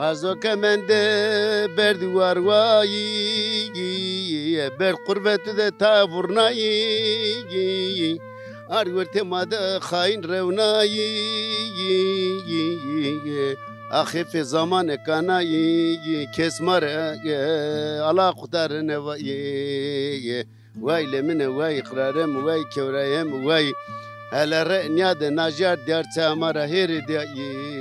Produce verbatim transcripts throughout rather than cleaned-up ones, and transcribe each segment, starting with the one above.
Pazo kemende berd warwayî, berd qurvetû de ta vurnayî. Ar wertê ma de xayîn rewnayî. Axê fê zamanê kanayî, kes ma re ala qutarine vayî. Way lemine, way iqrarem, way kewrayem, way hele re nîyade najar diyar çaya ma ra hêrê diyayî.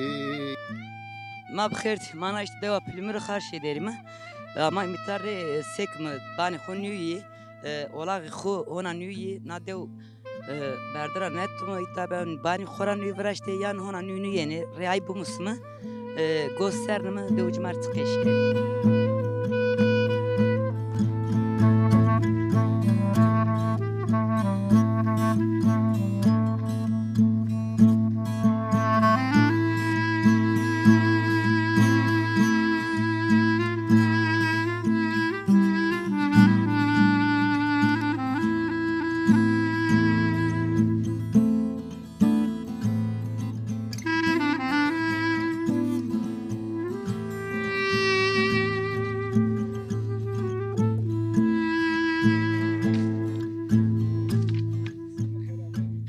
Ma bi xêr dî. Ma na îşte dewa Pilimir Xarşê derîme. Ama îta rê, e, sek mi banê xo nûyî, e, olaxê xo hona nûyî, na dew, e, berdira netimo, îta ben banî xo ra nûyî viraştê yan hona nûyî nûyenê, rê ay bimusime. E, gos ser nime, dew ci ma rê çiqê şikê.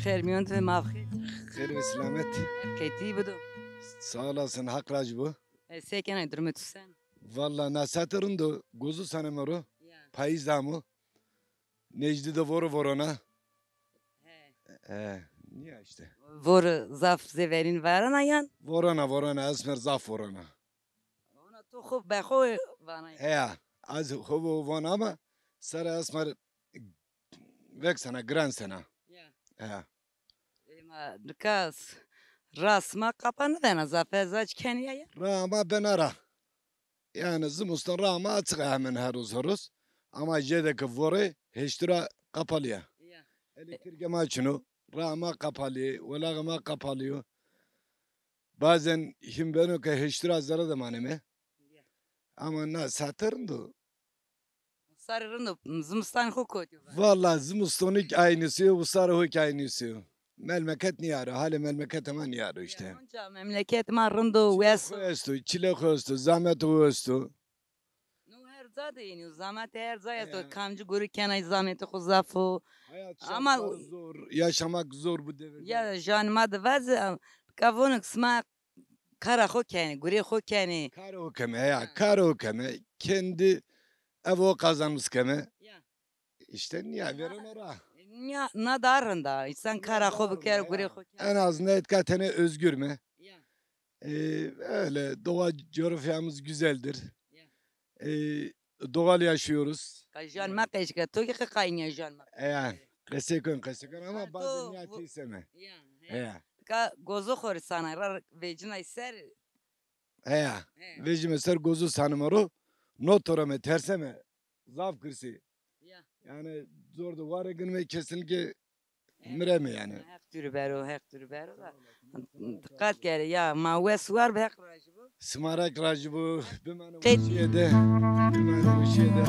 Xêr mîyon de, ma xêr. Xêr ve selamet. Her keytî bido. Sağ olasın, Hak razı bu. E, se kenay, durumê tu sen? Valla nasate rind o, gozu saneme ro. Ya. Payîz amo. Necdî de voro vorona. He. E, nîya îşte. Voro zaf zêverîn varena yan? Vorona, vorona, esmer zaf vorona. Ona to xo be xo vana yan? Heya, ez xo vo vona ama sere esmer vek sena, giran sena. Ya. Heya. Ema nika s-, ra sima qapa nidena zaf, ez aç kenî ya ya. Ra ama bena ra. Yani zimistan ra ama açık hemen her roz her roz. Ama jêde ke vorê heştî ra qapalî ya. Ya. Elektrîkê ma çin o. Ra ama qapalî, welaxê ma qapalî yo. Bazen hîn beno ke heştî ra zere de maneme. Ya. Ama na sate rind o. Usarê rind o, zimistan xo kotî yo. Valla zimistonî ki aynısı yo, usarê ho ki aynısı yo. Memleket nîyaro, halê memleketê ma nîyaro îşte. Ya, onca memleket ma rind o, wes o. Xo esto, çile xo esto, zametê ho esto. No her ca de yenî yo, zametê her ca esto. Ya. Kamcî gurî kenay zametê xo zaf o. Hayat şartları zor, yaşamak zor bu devirde. Ya, janê ma de vaze, ka vonik sima kara xo kenê, gurê xo kenê. Kar o keme, ya, kar o keme. Kendi ev o kazanmış keme. Ya. İşte nîya vereno ra. Nîya, na da rind a. Însan kara xo biker, gurê xo kenê. En az ne etka tenê özgür me. Ya. Ee, öyle doğa coğrafyamız güzeldir. Ya. Ee, doğal yaşıyoruz. Ka jan ma qeşke, to ki qeqayî nîya jan ma. E, ya, qesey kon, qesey kon ama bazen nîya teyse me. Ya, he. Ya. Ka gozo xo rê sanay ra vecînay ser. Heya. He. Vejîme ser gozu sanime ro, no toreme, terseme, zaf girsî. Ya. Yani zor de ware ginime, kesinlikle mireme yani. Heq dûrî bero, Heq dûrî bero da. Diqat kerê ya, ma wes war be, Heq rajî bo. Sima ra ki rajî bo, bimane weşîye de, bimane weşîye de.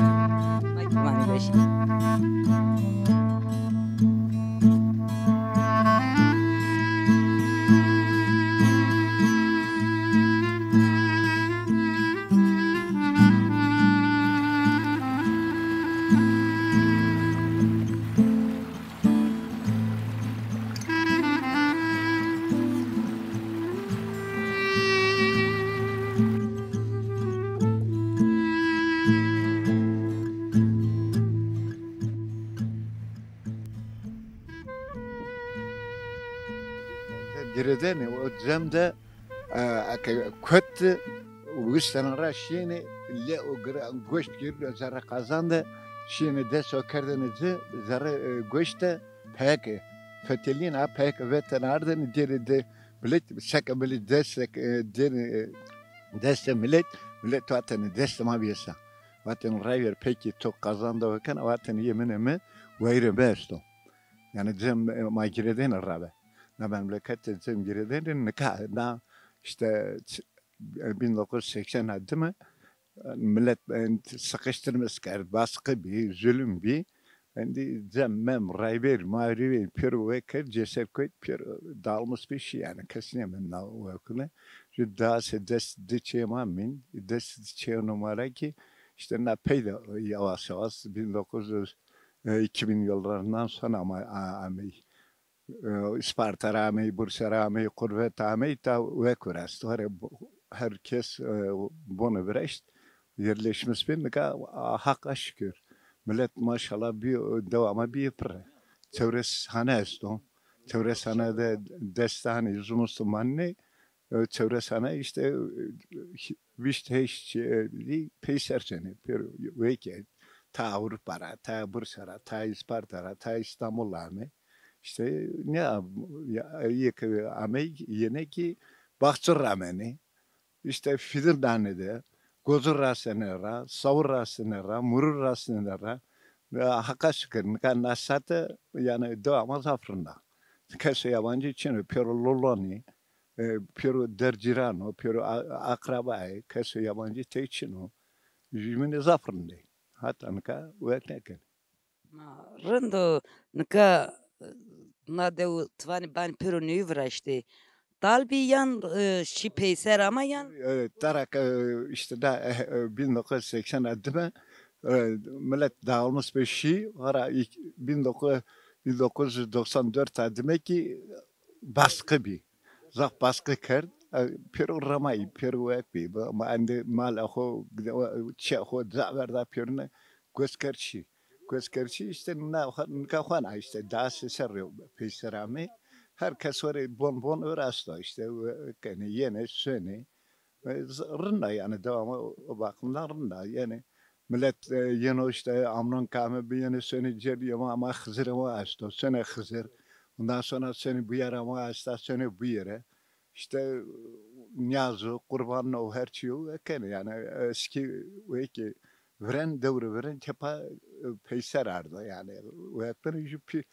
Bimane weşîye. Girêdenê o cem de, e, eke kot de, wistena ra şîyêne, lê o gira-, goşt girêne zerrê qazan de, şîyêne dest o kerdêne ci, zerrê, e, goşt de peyeke fetelîna, peyeke vetêne ardêne, dêne de milet, seke milet dest, e, dêne, e, destê milet, milet vatêne destê ma bîyesa. Vatêne ray ver, pekî to qazan de o kena, vatêne yê min ê mi, wayîrê mi esto. Yani cem, e, ma girêdêne rabe. Na memleket de cem girêdêne nika, na işte ç-, bin dokuz yüz seksen ha, değil mi? Millet, e, sıkıştırmış kerd, baskı bi, zulüm bi. Endî cem mem, rayber, marîber, pêro wekerd, ceser koyt, pêro dağılmış bir şey yani. Kes nêmend na wekune. Ju daha se des di çê ma min, des di çê numara ki işte na peyda yavaş yavaş bin dokuz yüz, e, iki bin yıllarından sonra ama a- amey. E, Isparta ra amey, Bursa ra amey, Qurbet amey, ta wekure esto. Here bo- her kes, e, bone vireşt, yerleşmiş bin, nika, a, Haqqa şükür. Millet maşallah bir, dewama bir pire. Çewres hane esto. Çewres hane de destani, zumustumani, e, çewres hane işte, e, vîşt heşt, e, peyser senî, pêro weke, ta Avrupa ra, ta Bursa ra, ta Isparta ra, ta İstanbul ra amey. İşte ne ya, yeke amey yene ki Baxçur ra amenê. İşte Fidir danê de, Gozur ra senê ra, Sawur ra senê ra, Murur ra senê ra. Ya Haqqa şükür, nika na sate yani dewama zaf rind a. Keso yabancı çin o, pêro lolonî, e, pêro dercîran o, pêro a- akrabayê, keso yabancı tey çin o. Jümîne zaf rind ê. Hata nika wek nêkenê. Ma rind o, nika, e, na dew ti vanî banî pêro newî viraştê. Dal bî yan, e, şî peyser ama yan? E, tara ke, e, işte da, e, e, bin dokuz yüz seksen a dime, e, millet dağılmış bir şey. Hara ilk bin dokuz, bin dokuz yüz doksan dört a dime ki baskı bî. Zaf baskı kerd. E, pêro remayî, pêro wek bî. Ma endî mal xo, çê xo, ca verda pêrine, gos kerd şî. Gos kerd şî, işte na xo- nika xo na işte daha se serrî peyser amê. Her kes were bon bon viraşta işte, e, kenê, yenê, sonê. E, z- rind a yani, dewama o, o bakımdan rind a. Yani millet, e, yeno işte amnon kame bi yenê sonê cêr, yema ama Xizirê ma esto, sonê Xizir. Ondan sonra sonê buyera ma esta, sonê buyere. İşte niyaz o, qurban o, her çî o, e, kenê. Yani eski wekî viren, dewrê viren tepa, e, peyser ardo. Yani wekî ju pî,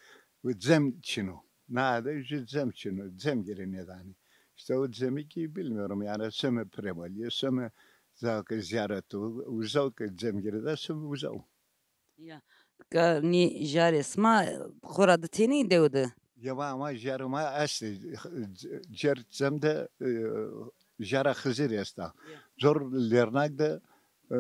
cem çin o. Na de ju cem çin o, cem girê nêdanê. İşte o cemî ki bilmiyorum yani, some Premalîye, some zaf ke ziyaret o, uza ke cem girê da, some uza o. Ya. Ka nî jarê sima xora di tênî dew de? Yema ama jarê ma estê. Cer cem de, e, jara Xizirî esta. Ya. Zor Lêrnak de, e,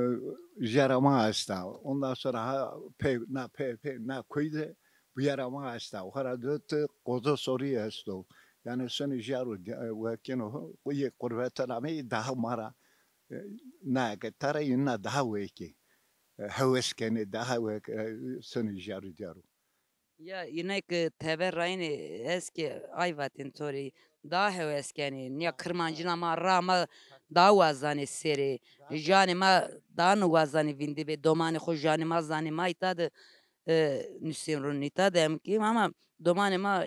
jara ma esta. Ondan sonra ha pey, na pey, pey, na koy de buyera ma esta. Xora dötü qozo sorî esto. Yani sonê jaru, e, wekîno, yê qurbete nameyî daha ma ra, e, na ke tara yina daha wekî. E, hewes kenê, daha wek, e, sonê jaru diyar o. Ya, îne ke teber rayînê ez ke ay vatên to rê, daha hewes kenê. Nîya kirmancîna ma, ra ma daha wazanê serê. Janê ma daha niwazanê vîndî bê. Domanê xo janê ma zanê, ma îta de, e, nusên ro, îta de em kî, ama domanê ma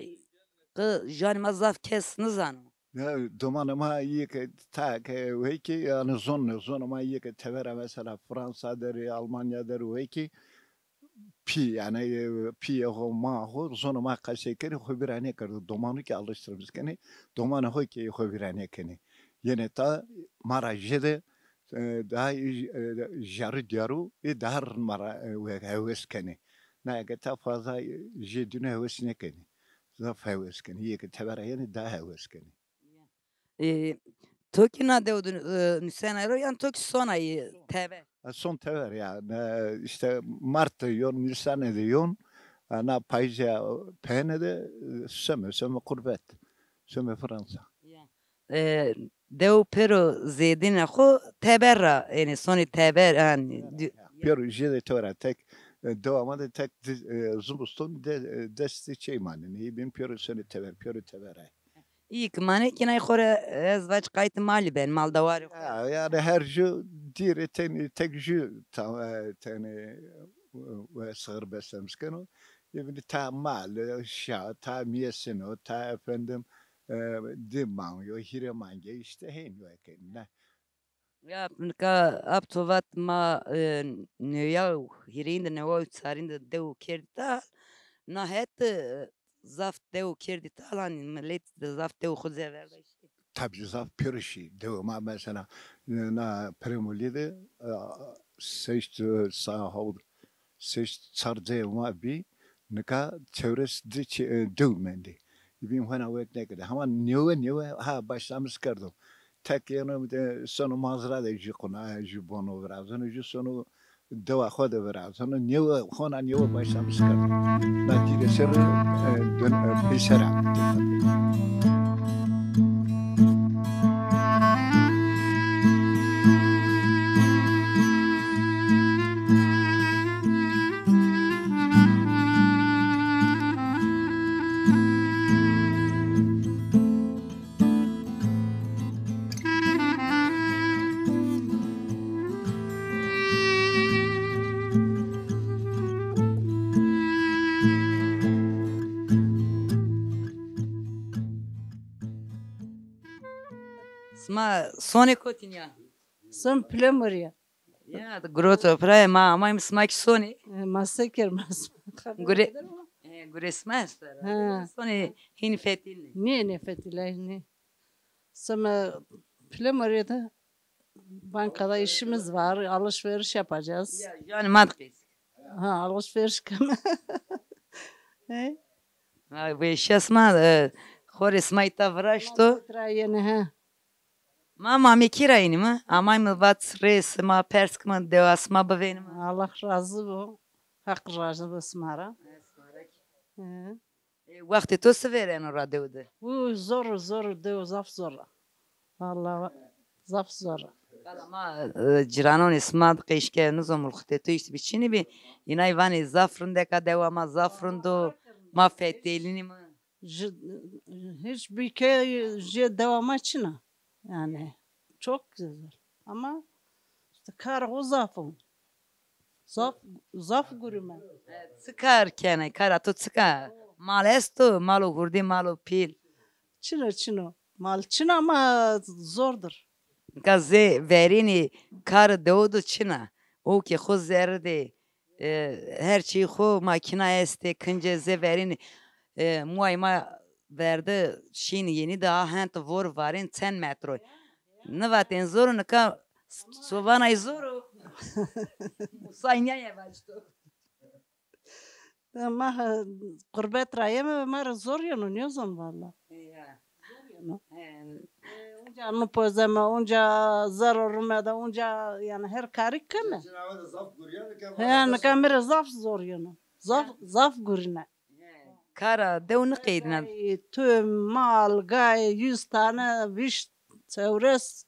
qe janê ma zaf kes nizano. Ya, domanê ma yê ke ta ke wekî, yani zon, zonê ma yê ke tevera mesela Fransa derê, Almanya derê wekî pî, yani, e, pîyê xo, ma xo, zonê ma qesey kenê, xo vîra nêkerdo. Domanu ki alıştırmış kenê, domanê xo ki xo vîra nêkenê. Yenê ta ma ra jêde, e, daha, e, jarî diyar o, ê daha rind ma ra, e, we-, hewes kenê. Na ke ta fazla, e, jê dîne hewes nêkenê. Zaf hewes kenê. Yê ke tevera yenê daha hewes kenê. E, to kî na dew de, e, nusenay ro yan to kî sonay teber? E, son teber ya. E, işte Mart de yon, Nîsanê de yon, e, na payîzê peyêne de, e, some, some qurbet, some Fransa. Ya. E, dew pêro zêdîna xo teber ra, yanî sonê teber, yanî. Ya, ya. Pêro jêde teber a, tek, e, dewa ma de tek di-, e, zimiston de, e, des di çey manenê. Hîbîn pêro sonê teber, pêro teber a. Î ki manê kî nay xo rê ez vac qaytê malî ben, maldawarê xo. Ya, yani her ju dîrê tenî, tek ju ta-, e, tenê, e, we sığır beslemiş keno. Yê binî ta mal, e, şa, ta mîyesin o, ta efendim, e, di mango, hîrê mange, işte hên wekî ne. Ya, nika ap to vat ma, e, neweya û hîrêyîn de, neweya û çarîn de dew kerdî tal. Na het, e, zaf dew kerdî tal, hanî milet de zaf dew xo ze verda şî. Tabii zaf pêro şî. Dew ma mesela, e, na Premolî de, e, seşt, e, sa hawt, Seş çar cayê ma bî, nika çewres di çi-, e, dew mendî. Bîn hona wet nêkerde. Hema newe newe ha başlamis kerdo. Tek yeno, e, sono mazra de jü quna, jü bono virazono, jü sono dewa xo de virazono. Newe, hona newe başlamis kerdo. Na tîre ser, e, dön, e, peysera. Sima sonê kotîn ya? Son pile moriya. Ya, di guro to pirayê ma amayme sima kî sonê. E, ma se ker ma sima. Gure, e, gure sima esta ra. Ha. Sonê hîn fetilnê. Nê, nê fetilay nê. Sima pile moriya da bankada işimiz var. Alışveriş yapacağız. Ya, yani ma di qeys. Ha, alışveriş keme. He? Ha, bu işe sima, e, xorê sima îta viraşto. Petra yeni, he. Ma mamekî ra înîme. Amay mi vat rê sima pers kime, dewa sima bivênime. Allah razı bo. Haq razı bo sima ra. He. E, wextê to si vêreno ra dew de? U zor, zor, dew zaf zor. Vallahi zaf zor. Qala ma, e, ciranonê sima di qeşke nizom ulxutê to îşte bi çinî bi. Înay vanê zaf rindeka dewa ma zaf rind o. Ma fetelînîme. Ji, hiç bir köy jê dewa ma çin a. Yani çok güzel. Ama işte kar o zaf o. Zaf, zaf gurime. E, çi kar kenê? Kara to çik a? Mal esto, malo hurdî, malo pîl. Çin o, çin o. Mal çin ama zordur. Nika zê verînî karê dewe de çin a. O ke xo zerrî de, e, her çî xo makîna estê, kincê zê verînî, e, muay ma verde şîn yenî de a hent vor varên çend metro. Nivatên zor o, nika s-, sovanay zor o. Musay nîya yevaşto. Ma, e, qurbet ra yeme, ma ra zor yeno, nêzon valla. Ya. Zor yeno. He. E, unca nupozeme, unca zero rume de, unca, yani her karî keme. He, nika mi ra zaf zor yeno. Zaf, zaf gurîne. He. Kara dew niqeydîne. Gay, tu mal, gay, yüz tane, vîşt, çewres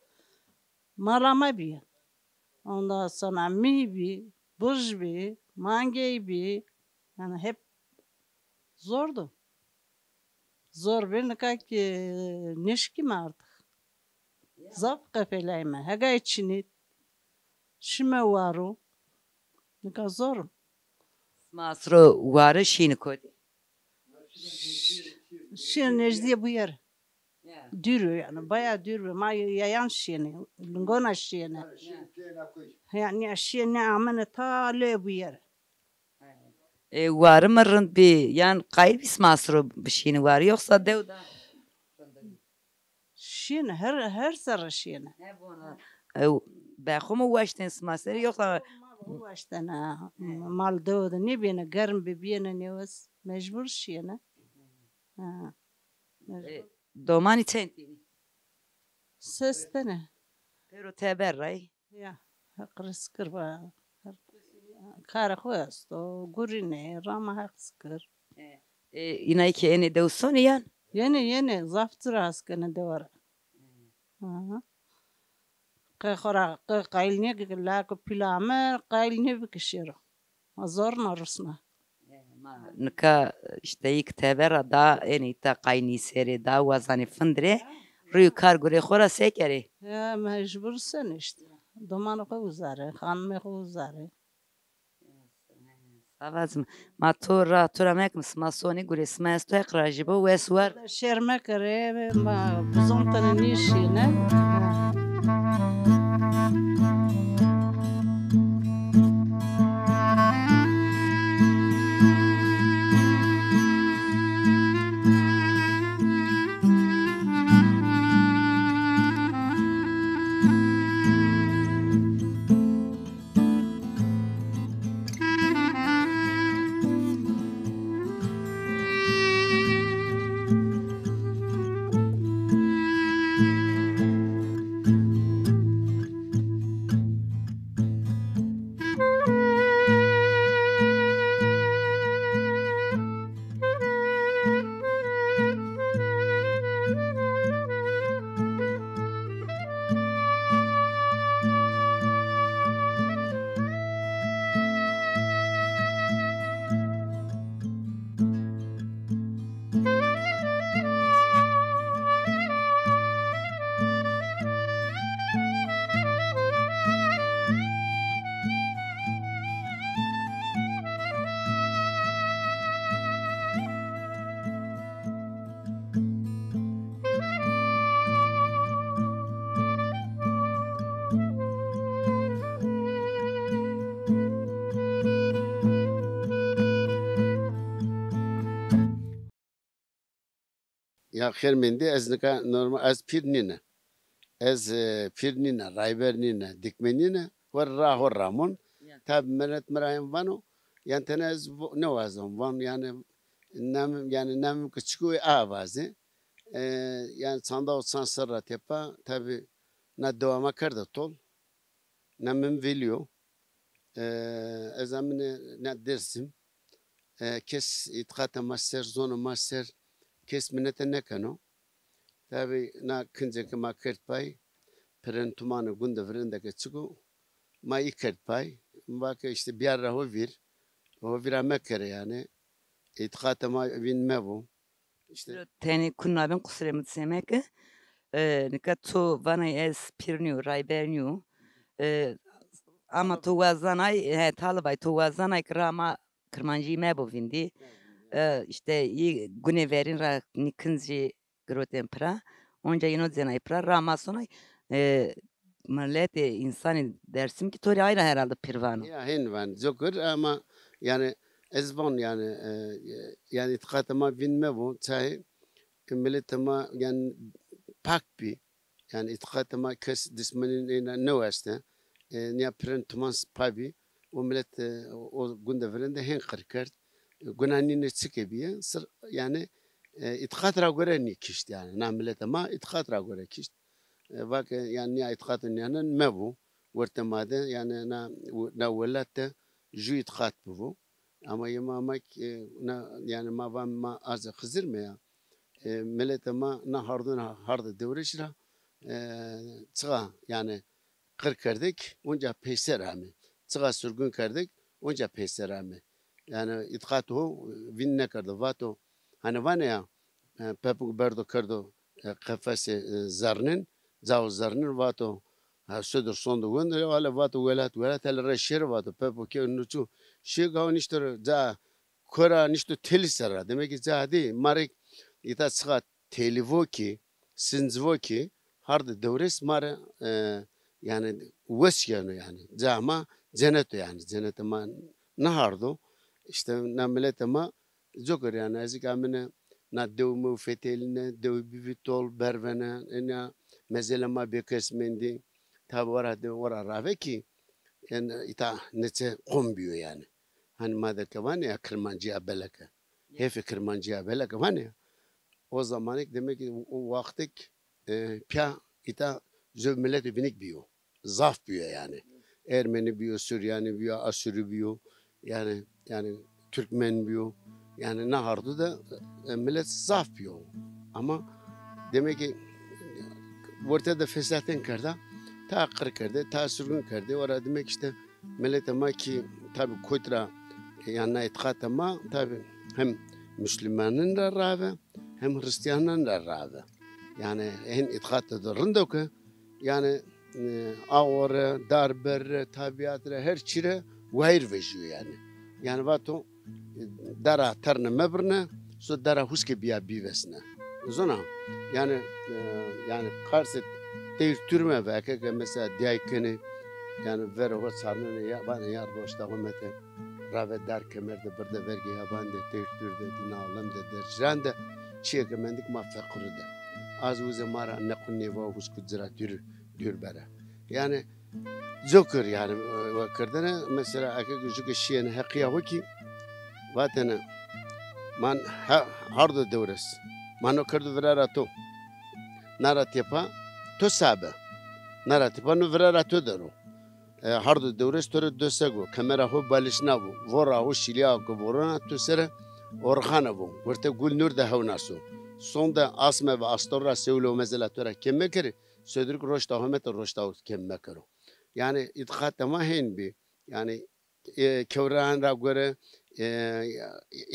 mala ma bîye. Ondan sonra mî bî, burj bî, mangey bî. Yani hep zordu. Zor bî, nika ki nêşikîme artık. Zaf qefelayme. Hegay çinî şime waro. Nika zor o. Sima siro ware şîni kotî? Şîn nejdîye buyere. Ya. Dûr o yani, baya dûr o. Ma yayan şîyêne, lingona şîyêne. Ya. Yani ya şîyêne amene ta lê buyere. E, wari mi rind bî, yan qayîl bî sima siro bişîni wari, yoksa dew da? Şîyêne, her, her serre şîyêne. He, bona. E, bexo mi waştên sima serî, yoksa? Mal waştene, mal dew de nêbîyêne, germ bî, bîyêne nêwes, mecbur şîyêne. Ha. E, domanî çend tînî? Ses tene. Pêro teber ray? Ya, Heq risk kir va. Her karê xo esto, gurînê, rama Heq risk kir. E, e, înay ke ênê dew sonê yan? Yenê, yenê, zaf ci ra hes kenê dewe ra. Aha. Qe xo ra, qe qayîl nêke, lako pîl ame, qayîl nêbi ke şêro. Ma zor na rusna. E, ma nika îşte yek teber ra da ênê îta qaynî serê da wazanê findirê. Rûyê kar gurê xo ra se kerê? Ya, mecbur sen îşte. Domanê xo uzarê, xanimê xo uzarê. Savacim, ma to ra, to ra mekim, sima sonê gurê sima esto, Heq rajî bo, wes war. Şêr mekerê, ma bizon tene nêşîne. Ya xêr mendî, ez nika normal, ez pîr nîne. Ez, e, pîr nîne, rayber nîne, dikme nîne. Ho ra ho ramon. Ya. Tabî milet mi ra hên vano, yanî tena ez vo-, nêwazon van, yanî namim, yanî namim ki çiko a vazê. E, yanî çanda û çand serra tepa, tabî na dewa ma kerde tol. Na min vîlî yo. E, ez amine na Dêrsim. E, kes îtiqata ma ser, zona ma ser, kes minete nêkeno. Tabî na kincê ke ma kerd pay, pirin tumanê gundê virende ke çik o, ma î kerd pay. Mi va ke îşte biyar ra ho vîr, ho vîra mekerê yanî. Îtiqata ma vîn mebo. Îşte. Tenê kun nabin, qusurê mi di semeke. E, nika to vanay ez pîr nîyo, rayber nîyo. E, ama to wazanay, he, talibay, to wazanay ki ra ma Kirmancî mebo vîndî. E, îşte î gunê verîn ra nî kincî girotên pira. Onca yîno cenay pira, ra ma sonay, e, miletê, însanê Dêrsim ki to rê ay ra herhalde pîr vano. Ya, hên van, cokur ama yanî ez van yanî, e, e, yanî îtiqata ma vîn mebo, çayê, e, miletê ma yanî pak bî. Yanî îtiqata ma kes dismenîn êna nêweste. E, nîya pirin tuman s-, pa bî. O milet, e, o gunde virende hên qir kerd. E, guna nîne çike bîye. Sir, yanî, e, îtiqat ra gore nî kişt yanî. Na milete ma îtiqat ra gore kişt. E, va ke, yanî, nîya îtiqatê nîyanen mebo. Wertê ma de, yanî, na, na welat de jû îtiqat bibo. Ama yê ma, ma ki, e, na, yanî, ma va ma arzê Xizir me ya. E, miletê ma na hardûn hardê Dewrêş ra, e, çiqa, yanî, qir kerdek, onca peyser ame. Çiqa surgun kerdek, onca peyser ame. Yanî îtiqat ho, e, vîn nêkerdo. Vato, hanî vanê ya, e, pepûk berdo kerdo, e, qefesê, e, zerrnên, cao zerrnên, vato, ha, sodir sondo wendo, ale vato welat, welat, hele re şêro vato, pepûkê nuçû, şî gaw nişto ro, ca kora nişto telî ser ra. Demek ki ca dî, ma rê îta çiqa telî vo ki, sinc vo ki, hardê Dewrês ma rê, e, yanî wes yeno yanî. Ca ma cenet o yanî. Cenetê ma na hard o. Îşte na miletê ma cokur yanî. Ez kî amine na dew mew fetelîne, dew bîbî tol, bervene, ena mezelê ma bêkes mendî. Tabî ora de, ora rave ki, yanî îta neçe qom bîyo yanî. Hanî ma de ke vanê ya Kirmancîya beleke. Hêfê Kirmancîya beleke vanê ya. O zamanêk demek ki o, o wextêk, e, pîya îta zov miletê vînîk bîyo. Zaf bîyo yanî. Ermenî bîyo, Suryanî bîyo, Asûrî bîyo. Yanî, yanî Türkmen bîyo. Yanî na hardû de, e, milet zaf bîyo. Ama demek ki werte de fesatên kerda, ta qir kerde, ta surgun kerde. Ora demek îşte miletê ma ki tabî kot ra, e, yanî na îtiqatê ma tabî hem Muslumanîn ra rave, hem Hristiyanan ra rave. Yanî hên îtiqatê de rind o ke, yanî, e, awe re, darber re, tabîat re, her çî re wayîr vejîyo yanî. Yanî vato, e, dara terne mebirne, so dara huske bîya bîvesne. Zona, yanî, e, yanî qarsê teyr tûr meve, eke ke mesela diyay kenê, yanî verê ho çarnenê ya, vanê ya roşta homete. Rave dar kemer de, birde vergê yaban de, teyr tûr de, dîna alem de, derciran de, çîyê ke mendik ma feqîrû de. Az uze ma ra neqûn nêva, husku cira dûr, dûr bere. Yanî, cokur yanî, e, we kerdene, mesela, eke ke jû ke şîyêne heqîya ho kî, vatêne, man he-, hardo Dewrês, ma no kerdo virara to. Na ra têpa to sa be. Na ra têpa no virara to der o. E, hardo Dewrês to rê do seg o, kemera ho balişna bo, vora ho şîlîya ke vorona to sere orxane bo, wertê gul nûr de hewnas o. Sonde asme ve astor ra sewlo mezela to ra kêm mekerê, sodir ki roşta homete roşta ho kêm mekero. Yanî îtiqatê ma hên bî. Yanî, e, kewreyan ra gore, e,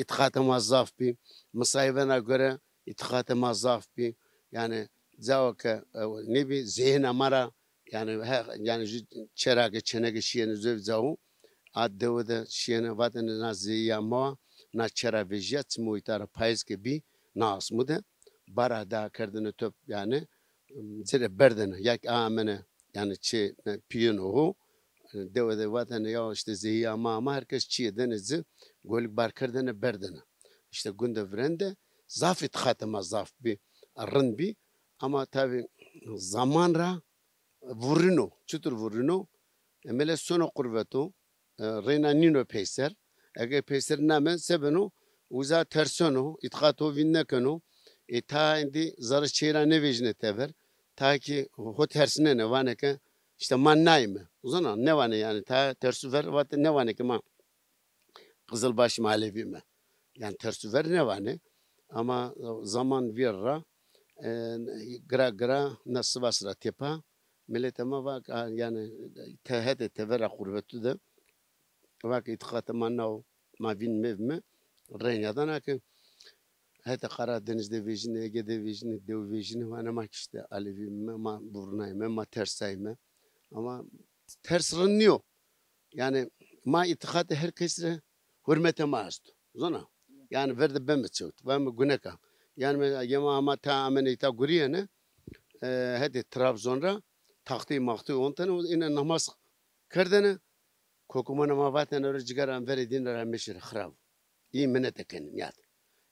îtiqatê ma zaf bî. Misayîven ra gore îtiqatê ma zaf bî. Yanî cao ke, e, nêbî zehîna ma ra Yanî, he, yanî, jû çera ke çêneke şîyêne zovê cao, a dewe de şîyêne, vatêne na zehîya ma, na çera vejîya, çimê îta ra payîz ke bî, na asmû de, bara da kerdêne top, yanî, ci rê berdêne, ya kî a amêne, yanî, çê, e, pîyêne ho, e, dewe de vatêne, ya îşte zehîya ma ama, her kes çîyê dêne ci, golik bar kerdêne, berdêne. Îşte gunde virende zaf îtiqatê ma zaf bî. rind bî. Ama tabî zaman ra vurîno. Çitur vurîno? E, milet sono qurveto, e, reyna nîno peyser. Ege peyser name, se beno? Uza terseno, îtîqato vîn nêkeno. E, ta êndî zerrê çêyî ra nêvejîne tever. Ta ki ho tersnene, vanê ke îşte ma nayîme. Zona, nêvanê yanî, ta tersû ver vat nêvanê ke ma Qizilbaş îme, Alevî îme. Yanî tersû ver nêvanê. Ama zaman vîr ra, e, gira gira na sivas ra têpa. Miletê ma va, a, yanî te-, hetê tever ra qurvetû de. Va ke îtîqatê ma na o, ma vîn mevîme. Reyna dana ke hetê Qaradenîz de vejîne, Ege de vejîne, dew vejîne, vanê ma kî îşte Alevî îme, ma vurnayîme, ma tersayîme. Ama ters rind nîyo. Yanî ma îtîqatê her kes rê hurmetê ma esto. Zona? Yanî ver de beme çewt, beme guneka. Yanî me, ege ma hema ta amenê îta gurîyêne, e, hetê Trabzon ra taxteyî maxteyî ontene, îne namaz kerdêne, kokumanê ma vatêne ro, cigera verê dîne ra meşêrê, xirab o. Î minete kenê, nîyade.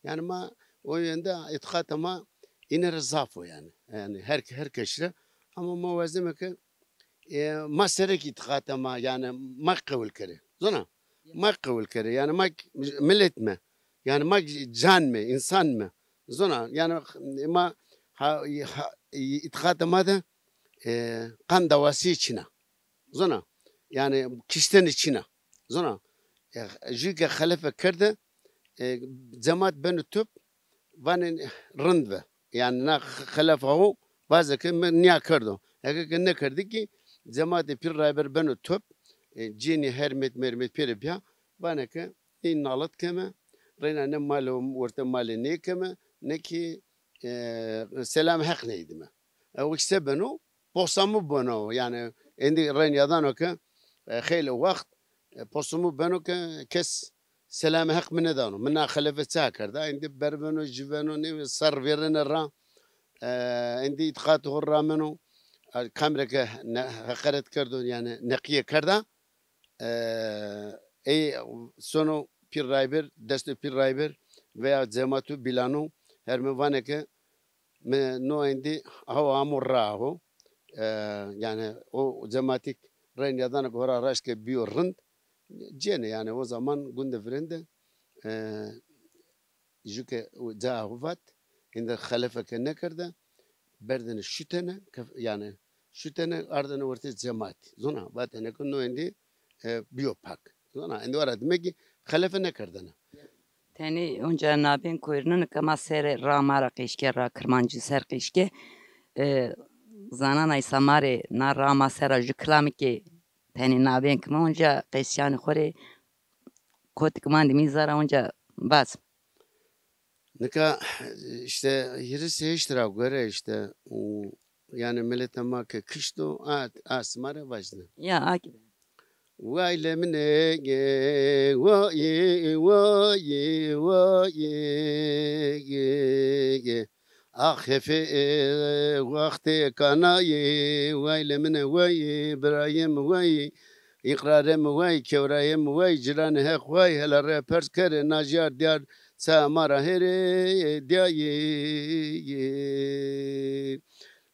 Yanî ma o yönde îtîqatê ma îne rê zaf o yanî. Yanî her, her kes rê. Ama ma wazeme ke, e, ma serek îtîqatê ma, yanî ma qewil kerê. Zona? Ma qewil kerê. Yanî ma milet îme. Yanî ma can îme, însan îme. Zona? Yanî ma ha, ha, îtîqatê ma de, e, qan dawasî çin a. Zona? Yanî kiştene çin a. Zona? E, jû ke xelefe kerde, e, cemat beno top, vanê rind ve. Yanî na xelefa ho vaze ke mi nîya kerdo. Eke ke nêkerdî kî cematê Pîr Rayber beno top, e, cênî hermet mermet pêro bîya, vanê ke nê nalet keme, reyna ne malê, wertê malê nêkeme, ne kî, e, selamê Heq nêdîme. E, o kî se beno? Posamû beno. Yanî êndî reyna dano ke, e, xeylê wext, e, posamû beno ke kes selamê Heq mi nêdano. Mi na xelefe ça kerda? Êndî berbeno, jûveno, nê serr vêrêne ra. E, êndî îtîqatê ho rameno. E, kam rê ke ne-, heqaret kerdo, yanî neqîye kerda. E, ey sono Pîr Rayber, destê Pîr Rayber veya cematû bîlano, her mi vanê ke mi no êndî hawa amo ra ho. E, yanî o cematî ke reyna dano ke ho ra raşt ke bîyo rind, cênê yanî o zaman gunde virên de, e, jû ke ca ho vat, êndî xelefe ke nêkerde, berdêne şutêne, ke, yanî şutêne ardêne wertê cematî. Zona, vatêne ke no êndî, e, bîyo pak. Zona, êndî o ra dîme kî xelefe nêkerdêne. Tenê onca nabên koyîrnine ke ma serê ra ma ra qeşke, ra Kirmancî ser qeşke. E, zananay sa ma rê na ra ma sera jû kilamî ke tenê nabên ke ma onca qeşyanê xo rê kotikê ma de mî zara onca vaz. Nika îşte hîris heşt ra gore îşte, ım, yanî miletê ma ke kişto, a, a sima rê vajîne. Ya, a kî de. Way lemine ge, way, way, way, ge, ge. Ax hefê, e, wextê kanayê, way lemine way, birayê mi way, îqrarê mi way, kewrayê mi way, ciranê Heq way, hele rê pers kerê, najyar diyar ça ma ra hêrê diyayê.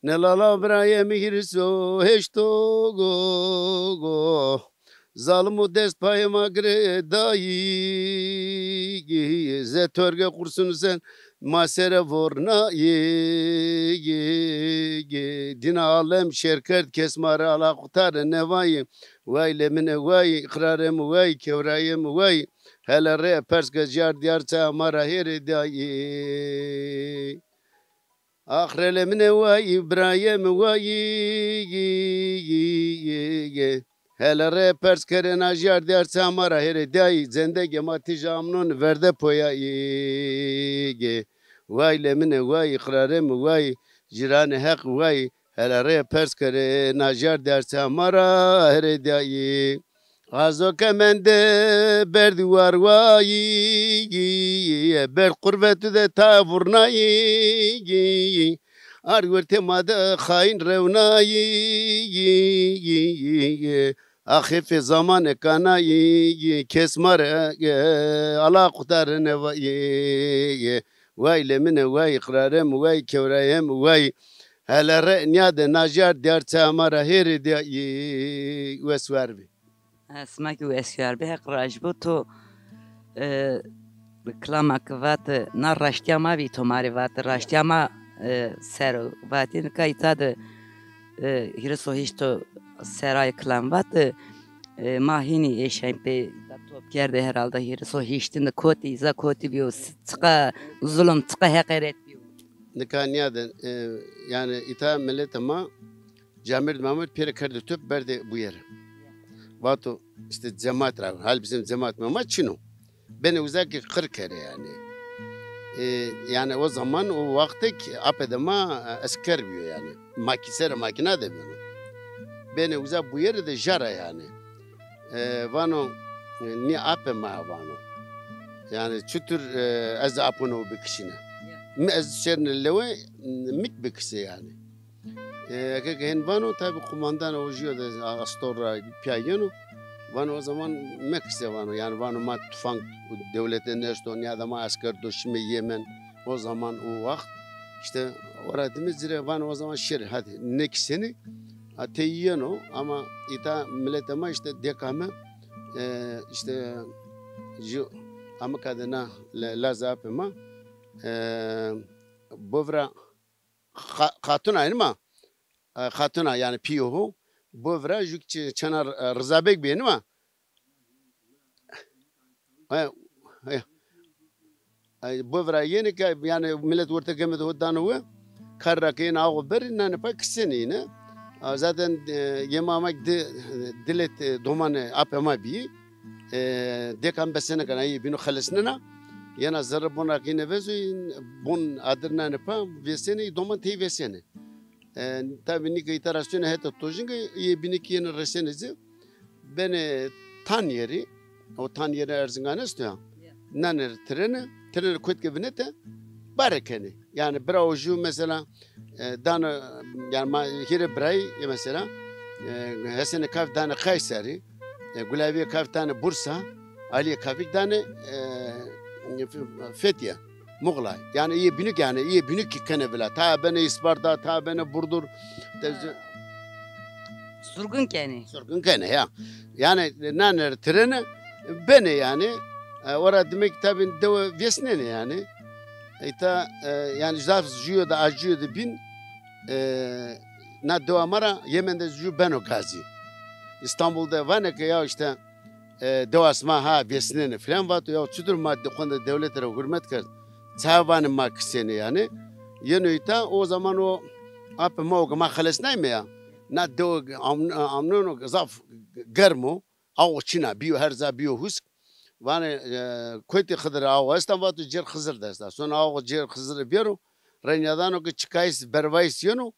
Ne lala birayê mi hîris o heşt o go, go. Zalim û dest payê ma girê dayî, ze torge qursun sen ma sere vornayê. Dîna alem şer kerd, kes ma rê ala qutare nêvayê. Way lemine way, îqrarê mi way, kewrayê mi way, hele rê pers ke jîyar dîyar ça ma ra hêrê dayî. Ax relê min ê way, birayê mi way, hele rê pers kerê na jîyar dîyar ça ma ra hêrê dayî, zendegê ma tîja amnon verde poyayî. Way lê min ê way, îqrarê mi way, cîranê Heq way, hele rê pers kerê na jîyar dîyar ça ma ra hêrê dayî. Azo ke mende berdî war wayî, berd qurvetû de ta vurnayî, ar wertê ma de xayîn rewnayî. Axifê zamanê kanayî, kes ma rê ala qutarine vayî. Way lemine, way iqrarem, way kewrayem, way helere, nîyade najîyar diyar çaya ma ra hêrê de wes war bî. E, sima kî wes war bî, Heq razî bo. To, e, kilama ki vati, na raştîya ma bî, to ma rê vati, raştîya ma, e, ser o vatî, nika îta de, e, hîris û hîşt o serayê kilam vati, e, ma hînî êşayn pê, top kerdê herhalde hîris û hîştin de kotî, îza kotî bîyo, s-, çiqa zulum, çiqa heqeret bîyo. Nika nîyade, e, yanî îta milete ma camêrd mamêrd pêre kerdê top berdê buyere. Vato îşte cemaat ra, hal bizim cemaat ma, ma çin o. Benê uza ki qir kerê yanî. E, yanî o zaman o wextêk apê de ma, e, esker bîyo yanî. Makî serê makîna de beno. Benê uza buyere de jara yanî. E, vano, e, nî apê ma ya vano. Yanî çutur, e, ez de apûna o bikişîne. Mi ez şêrine lewe, mi kî bikişê yanî. E, eke ke hên vano, tabî kumandan o jûyo de a-, astor ra pîya yeno. Vano o zaman mekişê vano. Yanî vano ma tufang dewlete nêesto, nîyade ma esker do şimê Yemen. O zaman o waxt îşte ora dime ci rê vano o zaman şêrê, hadi nêkişênê. A tey yeno ama îta milete ma îşte dêka mi, e, îşte ju amika de na le-, lazê apê ma, e, bovra Xa-, Xatuna, yanî ma, e, Xatuna, yanî pîyo ho. Bovra ju çi-, çena R-, Riza Beg bî, yanî ma. E, e. Ay, bovra yenê ke, yanî milet orte gemê de ho dano we. Kar ra ke yenê awo berê, nanê pa kisenê yine. A, zaten, e, yê ma ama di-, dilet, e, domanê apê ma bî. E, dêka mi besenê kena, yê bînû xelesnena. Yena zerre bon ra ke yine vezo, bon adir nanê pa, vêsenê, doman tey vêsenê. E, tabî nîke îta ra sêne heta tojinge, yê bînî kî yenê resêne ci. Benê Tanyerî, o Tanyerî Erzingan esto ya. Ya. Nanê tirêne, tirêne kotke vinete, bare kenê. Yanî bira o ju mesela, e, dane, yanî ma hîrê birayî, e, mesela, e, Hesenê Kaf dane Kayserî, e, Gulavîyê Kaf dane Bursa, Alîyê Kafîk dane, e, Fethiye. Muxlay. Yanî îyê bînûk, yanî îyê bînûk kî kenê vila. Ta benê Îsparta, ta benê Burdur. Te-, surgun kenê. Surgun kenê ya. Yanî nanê tirêne benê yanî. E, ora demek tabî dewe vêsnenê yanî. Îta, e, yanî zaf jûyo de, a jûyo de bîn, e, na dewa ma ra Yemen de jû beno gazî. Îstanbul de vanê ke ya îşte e, dewa sima ha vêsnenê filan vato, ya çutur ma de-, xwende dewlete ra hurmet kerd. Ça vanê ma kisenê yanî. Yeno îta, o zaman o apê ma o ke ma xelesnayme ya. Na dewe am-, amneno zaf germ o. Awo çin a, bîyo her ca bîyo husk. Vanê, e, kotî Xidir awo esta, vato cêr Xizir de esta. Sono awo cêr Xizir vêro. Renya dano ke çikayîs bervayîs yeno.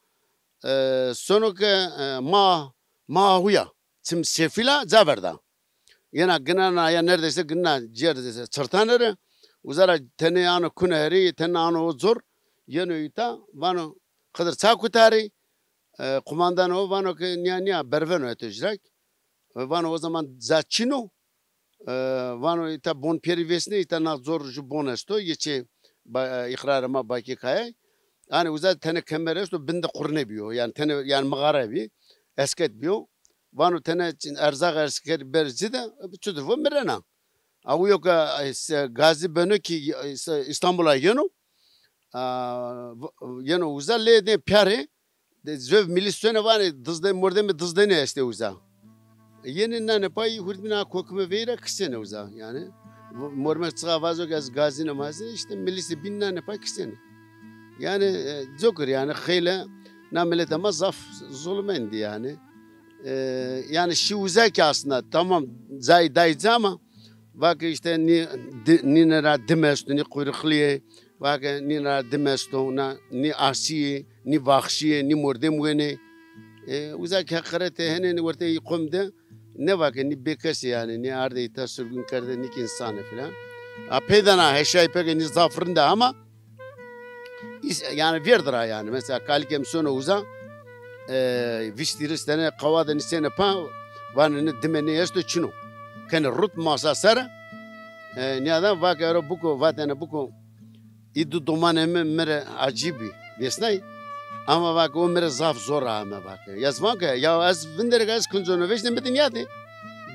E, sono ke, e, ma, ma huya. Çim sefîl a, ca verda. Yena ginena ya neredeyse ginena cêr de çirtanê rê. Uza ra tenê ano kune herî, tenê ano o cor. Yeno îta, vano Xidir ça kutarî? E, kumandan o vano ke nîya nîya berveno heto jirak. E, vano o zaman ca çin o. E, vano îta bon pêrî vêsnê, îta na cor ju bon esto, yê çê ba-, e, îqrarê ma Bakî Kayay. Yanî uza tenê kemer esto, bin de qurne bîyo. Yanî tenê, yanî mixare bî, esket bîyo. Vano tenê erzaq eskerî ber ci de, çutir vo mirena. Awiyo ke, e, se-, gazî beno kî, e, se-, Îstanbul a yeno. A, v-, yeno uza lê de pîyarê, de zöv milîs sonê vanê, dizde-, mordemê dizdenê estê uza. Yenê nanê pa, yî hurdmîna kokime veyra kisenê uza. Yanî, v-, mormek çiqa vazo ke ez gazîne mazîne, îşte milîsê bîn nanê pa kisenê. Yanî, e, cokir yanî, xeyle na milete ma zaf zulmendî yanî. E, yanî şî uza kî aslında tamam cayî dayî ci ama, vake îşte nî di-, nîne ra dim esto, nî quyrixlî yê, vake nîne ra dim esto, na, nî asî yê, nî vaxşî yê, nî mordem wenê. E, uza kî heqîretê henênî wertê î qom de, nêvake nî bêkes ê yanî, nî ardê îta surgun kerde, nî kî însan ê filan. A, peyda na heşayî peke nî zaf rind a ama, Îs-, yanî vêrd ra yanî. Mesela kalikê mi sono uza, e, vîst hîris tenê qewa de nîsenê pa, vanê nê dime nê esto çin o. Kenê rut masa ser, e, nîyadan vake ero biko, vatene biko, Î du domanê mi mi rê acî bî. Vêsnay. Ama vake o mi rê zaf zor ame vake. Ya ez vake, ya ez vinderê ke ez kincono vêşnê mi dinya de.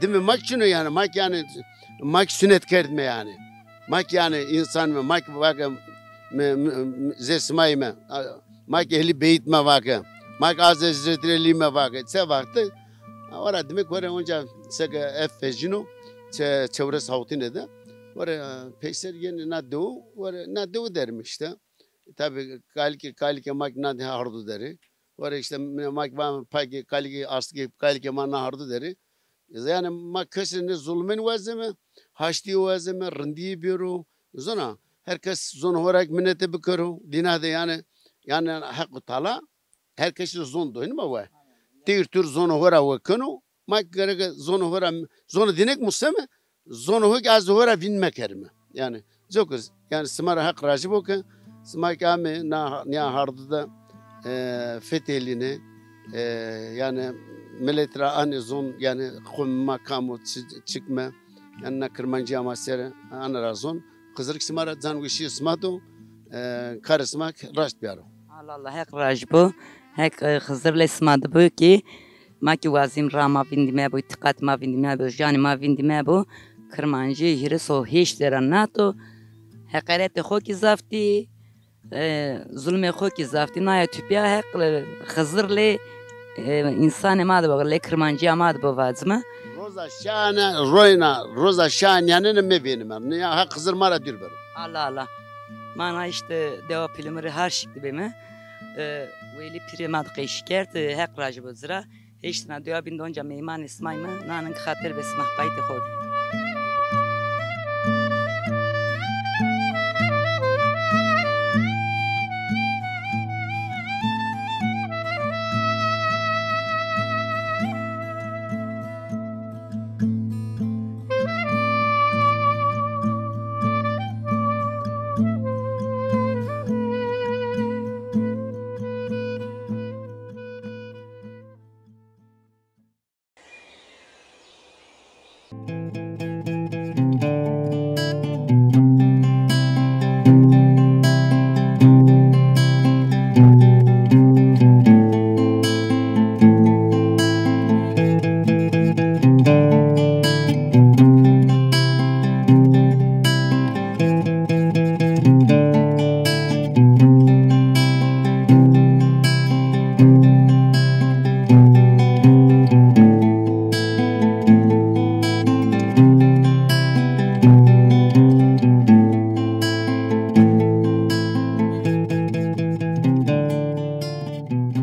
Dime ma kî çin o yanî, ma kî yanî, ma kî sunet kerdîme yanî. Ma kî yanî însan me, ma kî vake mi, mi, mi, zê simayî me. A, ma kî ehlî beyt me vake. Ma kî azê Hezretî Elî me vake. Çe vaqtî, ora dime ke ora onca seke ev vejîno, çe, çewres hawtîne de. Ora, e, peyser yenê na dew, ora na dew der îme îşte. Tabî kalikê, kalikê ma kî na de hardo der ê. Ora îşte ma kî va pay ke kalikê, astikê kalikê ma na hardo der ê. Yanî ma kesî nê zulmên wazeme, haştîye wazeme, rindîye bêro. Zona, her kes zonê ho ra kî minete bikero. Dîna de yanî, yanî Heq û Teala her kesî zon do, hînî ma we. Teyr tur zonê ho ra we keno. Ma gereke zonê ho ra, zonê dîne kî museme, zonê ho kî ez ho ra vîn mekerime. Yanî, coka, yanî sima ra Heq rajî bo ke sima kî ame na, nîya hardo de, e, fetelîne, e, yanî milet ra anê zon, yanî qewmê ma kam o, çi, çik me, yanî na kirmancîya ma ser, ana ra zon. Xizir kî sima ra can weşîye sima do, e, karê sima kî raşt biyaro. Allah Allah, Heq rajî bo. Heq, e, Xizir lê sima de bo kî ma kî wazîm ra ma vîndîme bo, îtîqat ma vîndîme bo, janê ma vîndîme bo. Kirmancî hîris û heşt serra nato. Heqaretê xo kî zaf dî, e, zulmê xo kî zaf dî. Naya tupîya Heq, e, Xizir lê, e, însanê ma de bo, lê kirmancîya ma de bo vacime. Roza şane, royna, roza şanîyanêne mevênime. Nîya Heq Xizir ma ra dûr bero. Allah Allah. Ma na îşte dewa Pîlîmurî har şiklî bême. E, Welî pîrê ma de qey şikerd, e, Heq rajî bo ci ra. Heştîna dewa bîn de onca meymanê sima îme, nanin kî xatir be sima, qayîtê xo.